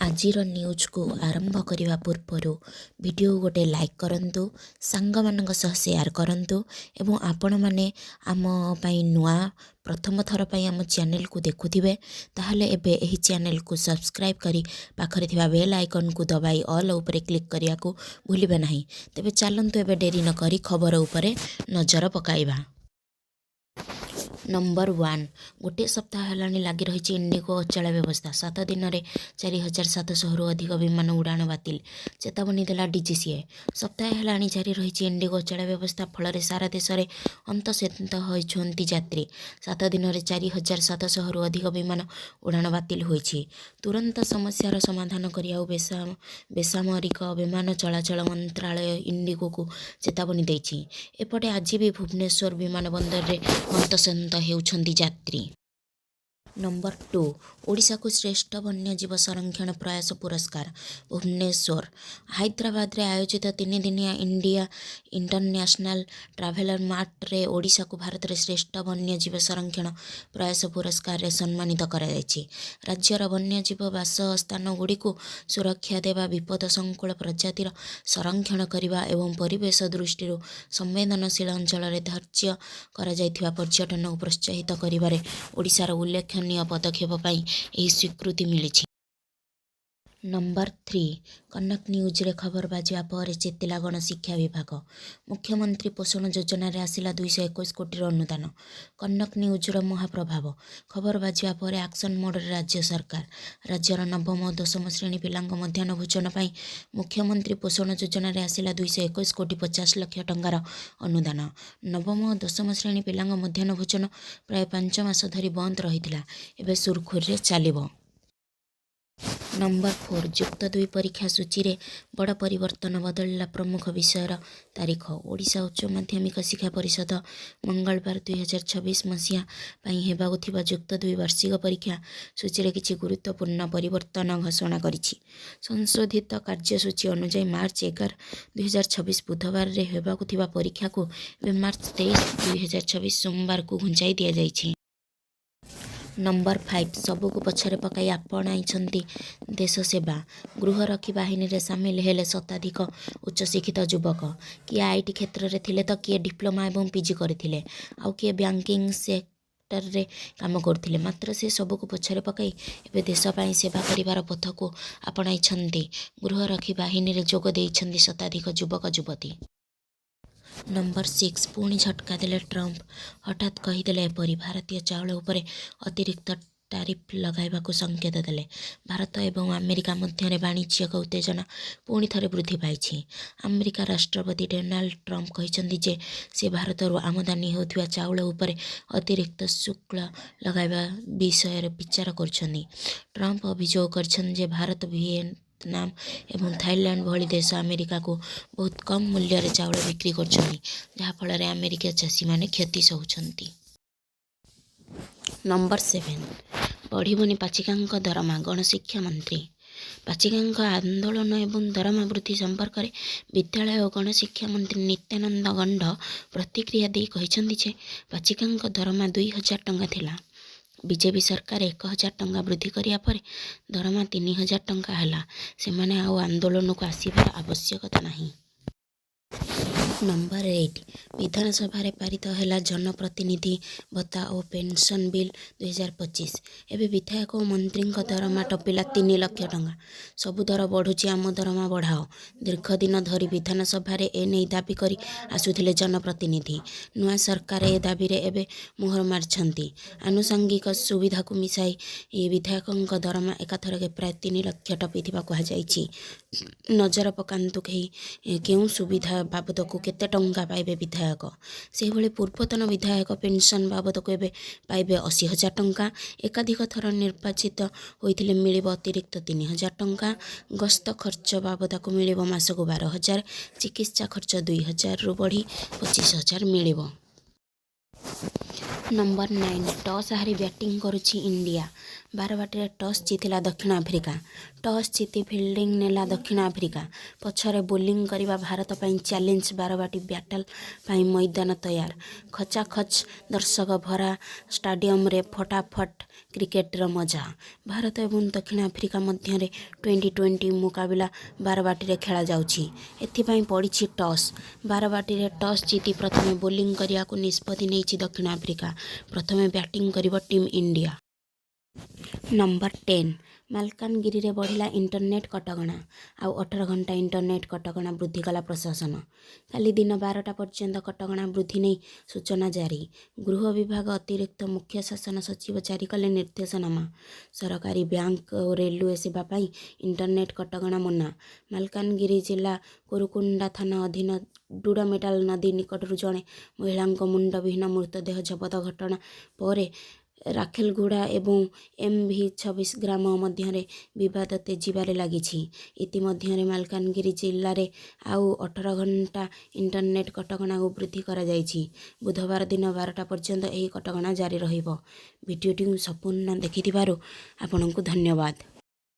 ଆଜିର ନ୍ୟୁଜ୍କୁ ଆରମ୍ଭ କରିବା ପୂର୍ବରୁ ଭିଡ଼ିଓ ଗୋଟେ ଲାଇକ୍ କରନ୍ତୁ, ସାଙ୍ଗମାନଙ୍କ ସହ ସେୟାର କରନ୍ତୁ ଏବଂ ଆପଣମାନେ ଆମ ପାଇଁ ନୂଆ, ପ୍ରଥମ ଥର ପାଇଁ ଆମ ଚ୍ୟାନେଲକୁ ଦେଖୁଥିବେ, ତାହେଲେ ଏବେ ଏହି ଚ୍ୟାନେଲକୁ ସବସ୍କ୍ରାଇବ୍ କରି ପାଖରେ ଥିବା ବେଲ୍ ଆଇକନ୍କୁ ଦବାଇ ଅଲ୍ ଉପରେ କ୍ଲିକ୍ କରିବାକୁ ଭୁଲିବେ ନାହିଁ। ତେବେ ଚାଲନ୍ତୁ, ଏବେ ଡେରି ନକରି ଖବର ଉପରେ ନଜର ପକାଇବା। ନମ୍ବର 1, ଗୋଟିଏ ସପ୍ତାହ ହେଲାଣି ଲାଗି ରହିଛି ଇଣ୍ଡିଗୋ ଅଚଳ ବ୍ୟବସ୍ଥା। 7 ଦିନରେ 4700ରୁ ଅଧିକ ବିମାନ ଉଡ଼ାଣ ବାତିଲ, ଚେତାବନୀ ଦେଲା ଡିଜିସିଏ। ସପ୍ତାହେ ହେଲାଣି ଜାରି ରହିଛି ଇଣ୍ଡିଗୋ ଅଚଳ ବ୍ୟବସ୍ଥା। ଫଳରେ ସାରା ଦେଶରେ ହନ୍ତସନ୍ତ ହୋଇଛନ୍ତି ଯାତ୍ରୀ। 7 ଦିନରେ 4700ରୁ ଅଧିକ ବିମାନ ଉଡ଼ାଣ ବାତିଲ ହୋଇଛି। ତୁରନ୍ତ ସମସ୍ୟାର ସମାଧାନ କରିବାକୁ ବେସାମରିକ ବିମାନ ଚଳାଚଳ ମନ୍ତ୍ରାଳୟ ଇଣ୍ଡିଗୋକୁ ଚେତାବନୀ ଦେଇଛି। ଏପଟେ ଆଜି ବି ଭୁବନେଶ୍ୱର ବିମାନ ବନ୍ଦରରେ ହନ୍ତସନ୍ତ ହେଉଛନ୍ତି ଯାତ୍ରୀ। ନମ୍ବର 2, ଓଡ଼ିଶାକୁ ଶ୍ରେଷ୍ଠ ବନ୍ୟଜୀବ ସଂରକ୍ଷଣ ପ୍ରୟାସ ପୁରସ୍କାର। ଭୁବନେଶ୍ୱର, ହାଇଦ୍ରାବାଦରେ ଆୟୋଜିତ 3 ଦିନିଆ ଇଣ୍ଡିଆ ଇଣ୍ଟରନ୍ୟାସନାଲ ଟ୍ରାଭେଲର ମାର୍ଟରେ ଓଡ଼ିଶାକୁ ଭାରତରେ ଶ୍ରେଷ୍ଠ ବନ୍ୟଜୀବ ସଂରକ୍ଷଣ ପ୍ରୟାସ ପୁରସ୍କାରରେ ସମ୍ମାନିତ କରାଯାଇଛି। ରାଜ୍ୟର ବନ୍ୟଜୀବ ବାସସ୍ଥାନଗୁଡ଼ିକୁ ସୁରକ୍ଷା ଦେବା, ବିପଦ ସଂକୁଳ ପ୍ରଜାତିର ସଂରକ୍ଷଣ କରିବା ଏବଂ ପରିବେଶ ଦୃଷ୍ଟିରୁ ସମ୍ବେଦନଶୀଳ ଅଞ୍ଚଳରେ ଧାର୍ଯ୍ୟ କରାଯାଇଥିବା ପର୍ଯ୍ୟଟନକୁ ପ୍ରୋତ୍ସାହିତ କରିବାରେ ଓଡ଼ିଶାର ଉଲ୍ଲେଖନୀୟ ପଦକ୍ଷେପ ପାଇଁ ଏହି ସ୍ୱୀକୃତି ମିଳିଛି। ନମ୍ବର 3, କନକ ନ୍ୟୁଜ୍ରେ ଖବର ବାଜିବା ପରେ ଚେତିଲା ଗଣଶିକ୍ଷା ବିଭାଗ। ମୁଖ୍ୟମନ୍ତ୍ରୀ ପୋଷଣ ଯୋଜନାରେ ଆସିଲା 221 କୋଟିର ଅନୁଦାନ। କନକ ନ୍ୟୁଜ୍ର ମହାପ୍ରଭାବ। ଖବର ବାଜିବା ପରେ ଆକ୍ସନ ମୋଡ଼ରେ ରାଜ୍ୟ ସରକାର। ରାଜ୍ୟର ନବମ ଓ ଦଶମ ଶ୍ରେଣୀ ପିଲାଙ୍କ ମଧ୍ୟାହ୍ନ ଭୋଜନ ପାଇଁ ମୁଖ୍ୟମନ୍ତ୍ରୀ ପୋଷଣ ଯୋଜନାରେ ଆସିଲା 221 କୋଟି 50 ଲକ୍ଷ ଟଙ୍କାର ଅନୁଦାନ। ନବମ ଓ ଦଶମ ଶ୍ରେଣୀ ପିଲାଙ୍କ ମଧ୍ୟାହ୍ନ ଭୋଜନ ପ୍ରାୟ 5 ମାସ ଧରି ବନ୍ଦ ରହିଥିଲା। ଏବେ ସୁରୁଖୁରୁରେ ଚାଲିବ। ନମ୍ବର 4, ଯୁକ୍ତ ଦୁଇ ପରୀକ୍ଷା ସୂଚୀରେ ବଡ଼ ପରିବର୍ତ୍ତନ। ବଦଳିଲା ପ୍ରମୁଖ ବିଷୟର ତାରିଖ। ଓଡ଼ିଶା ଉଚ୍ଚ ମାଧ୍ୟମିକ ଶିକ୍ଷା ପରିଷଦ ମଙ୍ଗଳବାର 2026 ମସିହା ପାଇଁ ହେବାକୁ ଥିବା ଯୁକ୍ତ ଦୁଇ ବାର୍ଷିକ ପରୀକ୍ଷା ସୂଚୀରେ କିଛି ଗୁରୁତ୍ୱପୂର୍ଣ୍ଣ ପରିବର୍ତ୍ତନ ଘୋଷଣା କରିଛି। ସଂଶୋଧିତ କାର୍ଯ୍ୟସୂଚୀ ଅନୁଯାୟୀ, ମାର୍ଚ୍ଚ 11, 2026 ବୁଧବାରରେ ହେବାକୁ ଥିବା ପରୀକ୍ଷାକୁ ଏବେ ମାର୍ଚ୍ଚ 23, 2026 ସୋମବାରକୁ ଘୁଞ୍ଚାଇ ଦିଆଯାଇଛି। ନମ୍ବର 5, ସବୁକୁ ପଛରେ ପକାଇ ଆପଣାଇଛନ୍ତି ଦେଶ ସେବା। ଗୃହରକ୍ଷୀ ବାହିନୀରେ ସାମିଲ ହେଲେ ଶତାଧିକ ଉଚ୍ଚଶିକ୍ଷିତ ଯୁବକ। କିଏ IT କ୍ଷେତ୍ରରେ ଥିଲେ ତ କିଏ ଡିପ୍ଲୋମା ଏବଂ ପିଜି କରିଥିଲେ, ଆଉ କିଏ ବ୍ୟାଙ୍କିଂ ସେକ୍ଟରରେ କାମ କରୁଥିଲେ। ମାତ୍ର ସେ ସବୁକୁ ପଛରେ ପକାଇ ଏବେ ଦେଶ ପାଇଁ ସେବା କରିବାର ପଥକୁ ଆପଣାଇଛନ୍ତି। ଗୃହରକ୍ଷୀ ବାହିନୀରେ ଯୋଗ ଦେଇଛନ୍ତି ଶତାଧିକ ଯୁବକ ଯୁବତୀ। ନମ୍ବର 6, ପୁଣି ଝଟକା ଦେଲେ ଟ୍ରମ୍ପ। ହଠାତ୍ କହିଦେଲେ ଏପରି, ଭାରତୀୟ ଚାଉଳ ଉପରେ ଅତିରିକ୍ତ ଟାରିଫ ଲଗାଇବାକୁ ସଂକେତ ଦେଲେ। ଭାରତ ଏବଂ ଆମେରିକା ମଧ୍ୟରେ ବାଣିଜ୍ୟିକ ଉତ୍ତେଜନା ପୁଣି ଥରେ ବୃଦ୍ଧି ପାଇଛି। ଆମେରିକା ରାଷ୍ଟ୍ରପତି ଡୋନାଲ୍ଡ ଟ୍ରମ୍ପ କହିଛନ୍ତି ଯେ ସେ ଭାରତରୁ ଆମଦାନୀ ହେଉଥିବା ଚାଉଳ ଉପରେ ଅତିରିକ୍ତ ଶୁଳ୍କ ଲଗାଇବା ବିଷୟରେ ବିଚାର କରୁଛନ୍ତି। ଟ୍ରମ୍ପ ଅଭିଯୋଗ କରିଛନ୍ତି ଯେ ଭାରତ, ଭିଏତନାମ ଏବଂ ଥାଇଲାଣ୍ଡ ଭଳି ଦେଶ ଆମେରିକାକୁ ବହୁତ କମ୍ ମୂଲ୍ୟରେ ଚାଉଳ ବିକ୍ରି କରୁଛନ୍ତି, ଯାହାଫଳରେ ଆମେରିକୀୟ ଚାଷୀମାନେ କ୍ଷତି ସହୁଛନ୍ତି। ନମ୍ବର 7, ବଢ଼ିବନି ପାଚିକାଙ୍କ ଦରମା, ଗଣଶିକ୍ଷା ମନ୍ତ୍ରୀ। ପାଚିକାଙ୍କ ଆନ୍ଦୋଳନ ଏବଂ ଦରମା ବୃଦ୍ଧି ସମ୍ପର୍କରେ ବିଦ୍ୟାଳୟ ଓ ଗଣଶିକ୍ଷା ମନ୍ତ୍ରୀ ନିତ୍ୟାନନ୍ଦ ଗଣ୍ଡ ପ୍ରତିକ୍ରିୟା ଦେଇ କହିଛନ୍ତି ଯେ ପାଚିକାଙ୍କ ଦରମା 2000 ଟଙ୍କା ଥିଲା। ବିଜେପି ସରକାର 1000 ଟଙ୍କା ବୃଦ୍ଧି କରିବା ପରେ ଦରମା 3000 ଟଙ୍କା ହେଲା। ସେମାନେ ଆଉ ଆନ୍ଦୋଳନକୁ ଆସିବାର ଆବଶ୍ୟକତା ନାହିଁ। ନମ୍ବର 8, ବିଧାନସଭାରେ ପାରିତ ହେଲା ଜନପ୍ରତିନିଧି ଭତ୍ତା ଓ ପେନ୍ସନ୍ ବିଲ୍ 2025। ଏବେ ବିଧାୟକ ଓ ମନ୍ତ୍ରୀଙ୍କ ଦରମା ଟପିଲା 3 ଲକ୍ଷ ଟଙ୍କା। ସବୁ ଦର ବଢ଼ୁଛି, ଆମ ଦରମା ବଢ଼ାଅ। ଦୀର୍ଘ ଦିନ ଧରି ବିଧାନସଭାରେ ଏନେଇ ଦାବି କରି ଆସୁଥିଲେ ଜନପ୍ରତିନିଧି। ନୂଆ ସରକାର ଏ ଦାବିରେ ଏବେ ମୋହର ମାରିଛନ୍ତି। ଆନୁଷଙ୍ଗିକ ସୁବିଧାକୁ ମିଶାଇ ବିଧାୟକଙ୍କ ଦରମା ଏକାଥରକେ ପ୍ରାୟ 3 ଲକ୍ଷ ଟପିଥିବା କୁହାଯାଇଛି। ନଜର ପକାନ୍ତୁ, କେହି କେଉଁ ସୁବିଧା ବାବଦକୁ କେତେ ଟଙ୍କା ପାଇବେ ବିଧାୟକ। ସେହିଭଳି ପୂର୍ବତନ ବିଧାୟକ ପେନ୍ସନ୍ ବାବଦକୁ ଏବେ ପାଇବେ 80,000 ଟଙ୍କା। ଏକାଧିକ ଥର ନିର୍ବାଚିତ ହୋଇଥିଲେ ମିଳିବ ଅତିରିକ୍ତ 3000 ଟଙ୍କା। ଗସ୍ତ ଖର୍ଚ୍ଚ ବାବଦକୁ ମିଳିବ ମାସକୁ 12,000। ଚିକିତ୍ସା ଖର୍ଚ୍ଚ 2000ରୁ ବଢ଼ି 25,000 ମିଳିବ। ନମ୍ବର 9, ଟସ୍ ହାରି ବ୍ୟାଟିଂ କରୁଛି ଇଣ୍ଡିଆ। ବାରବାଟୀରେ ଟସ୍ ଜିତିଲା ଦକ୍ଷିଣ ଆଫ୍ରିକା। ଟସ୍ ଜିତି ଫିଲ୍ଡିଂ ନେଲା ଦକ୍ଷିଣ ଆଫ୍ରିକା। ପଛରେ ବୋଲିଂ କରିବା ଭାରତ ପାଇଁ ଚ୍ୟାଲେଞ୍ଜ। ବାରବାଟୀ ବ୍ୟାଟଲ ପାଇଁ ମୈଦାନ ତୈୟାର। ଖଚାଖଚ ଦର୍ଶକ ଭରା ଷ୍ଟାଡିୟମରେ ଫଟାଫଟ କ୍ରିକେଟର ମଜା। ଭାରତ ଏବଂ ଦକ୍ଷିଣ ଆଫ୍ରିକା ମଧ୍ୟରେ ଟ୍ୱେଣ୍ଟି-ଟ୍ୱେଣ୍ଟି ମୁକାବିଲା ବାରବାଟୀରେ ଖେଳାଯାଉଛି। ଏଥିପାଇଁ ପଡ଼ିଛି ଟସ୍। ବାରବାଟୀରେ ଟସ୍ ଜିତି ପ୍ରଥମେ ବୋଲିଂ କରିବାକୁ ନିଷ୍ପତ୍ତି ନେଇଛି ଦକ୍ଷିଣ ଆଫ୍ରିକା। ପ୍ରଥମେ ବ୍ୟାଟିଂ କରିବ ଟିମ୍ ଇଣ୍ଡିଆ। ନମ୍ବର 10। ମାଲକାନଗିରିରେ ବଢ଼ିଲା ଇଣ୍ଟରନେଟ୍ କଟକଣା। ଆଉ 18 ଘଣ୍ଟା ଇଣ୍ଟରନେଟ୍ କଟକଣା ବୃଦ୍ଧି କଲା ପ୍ରଶାସନ। କାଲି ଦିନ 12ଟା ପର୍ଯ୍ୟନ୍ତ କଟକଣା ବୃଦ୍ଧି ନେଇ ସୂଚନା ଜାରି। ଗୃହ ବିଭାଗ ଅତିରିକ୍ତ ମୁଖ୍ୟ ଶାସନ ସଚିବ ଜାରି କଲେ ନିର୍ଦ୍ଦେଶନାମା। ସରକାରୀ, ବ୍ୟାଙ୍କ ଓ ରେଲୱେ ସେବା ପାଇଁ ଇଣ୍ଟରନେଟ୍ କଟକଣା ମନା। ମାଲକାନଗିରି ଜିଲ୍ଲା କୋରୁକୋଣ୍ଡା ଥାନା ଅଧୀନ ଡୁଡୁମେଟାଲ ନଦୀ ନିକଟରୁ ଜଣେ ମହିଳାଙ୍କ ମୁଣ୍ଡବିହୀନ ମୃତଦେହ ଜବତ ଘଟଣା ପରେ ରାଖେଲଗୁଡ଼ା ଏବଂ ଏମଭି-26 ଗ୍ରାମ ମଧ୍ୟରେ ବିବାଦ ତେଜିବାରେ ଲାଗିଛି। ଇତିମଧ୍ୟରେ ମାଲକାନଗିରି ଜିଲ୍ଲାରେ ଆଉ 18 ଘଣ୍ଟା ଇଣ୍ଟରନେଟ୍ କଟକଣାକୁ ବୃଦ୍ଧି କରାଯାଇଛି। ବୁଧବାର ଦିନ 12ଟା ପର୍ଯ୍ୟନ୍ତ ଏହି କଟକଣା ଜାରି ରହିବ। ଭିଡ଼ିଓଟିକୁ ସମ୍ପୂର୍ଣ୍ଣ ଦେଖିଥିବାରୁ ଆପଣଙ୍କୁ ଧନ୍ୟବାଦ।